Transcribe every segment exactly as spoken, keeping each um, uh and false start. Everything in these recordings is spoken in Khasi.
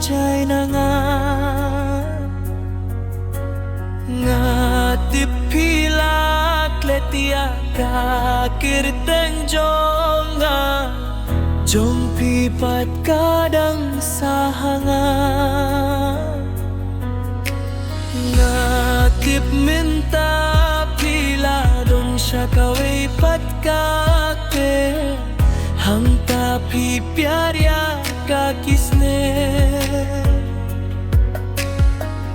shai na nga. Nga tip phi la klet ïa ka kyrteng jong nga, jong phi pat ka dang sah ha nga. Nga tip mynta phi la don sha kawei pat ka kti, hangta phi pdiang ïa ka kisneng.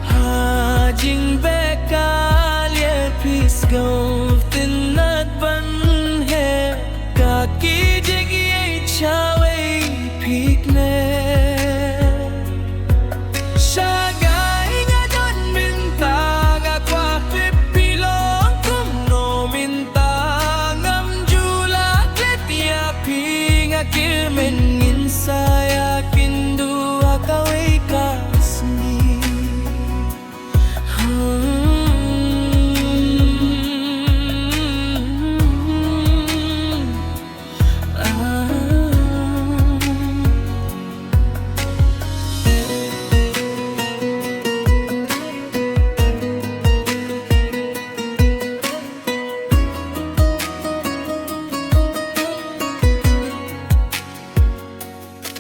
Ha jingbakhlia phi sngewtynnat ban heh, ka ki jingïeit shawei phi kmen. Shagai nga don mynta nga kwah tip phi long kumno mynta, ngam ju la klet ïa phi nga kyrmen ngin sa ïakynduh ha kawei ka sngi.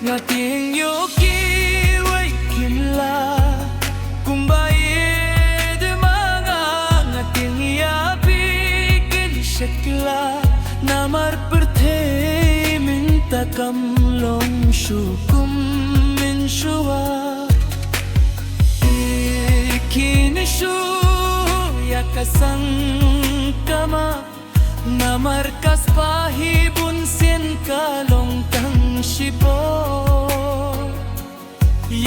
Nga tieng ïa kiwei kin lah kumba ïeit ma nga, nga tieng ïa phi kin shait lah. Namar pyrthei mynta kam long shuh kum mynshuwa. Phi kin shu ïa ka sang ka ma, namar ka spah hi bun sien ka long tang shipor.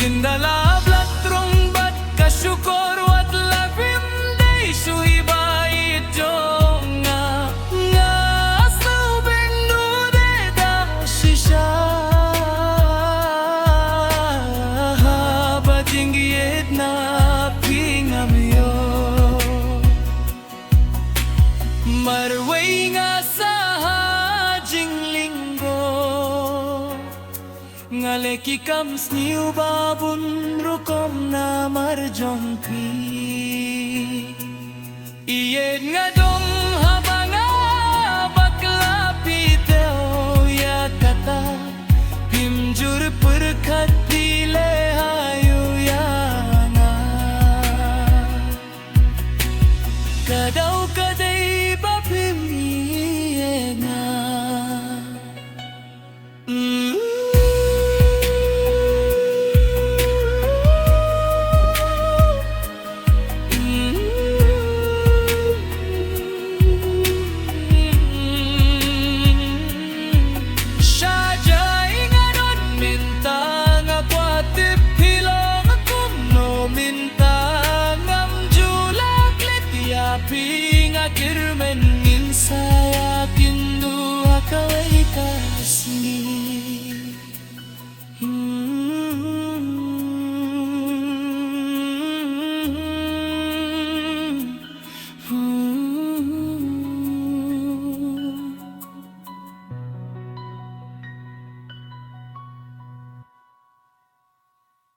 Ynda la blat rong bad ka shukor, wat la phim dei shuh hi ba ïeit jong nga. Nga sngew beiñ duh dei da shisha, haba jingïeit na phi ngam ïoh. Marwei nga sah ha jinglyngngoh, nga leh ki kam sniew ba bun rukom namar jong phi. Ïeit nga don haba nga bakla, phi thew ïa kata, phim jur pyrkhat, phi leh ha ïew ïa nga. Ka daw ka dei ba phim ïeit ïa nga. Sha jai nga don mynta, nga kwah tip phi long kumno mynta, ngam ju la klet ïa phi nga kyrmen ngin sa ïakynduh ha kawei ka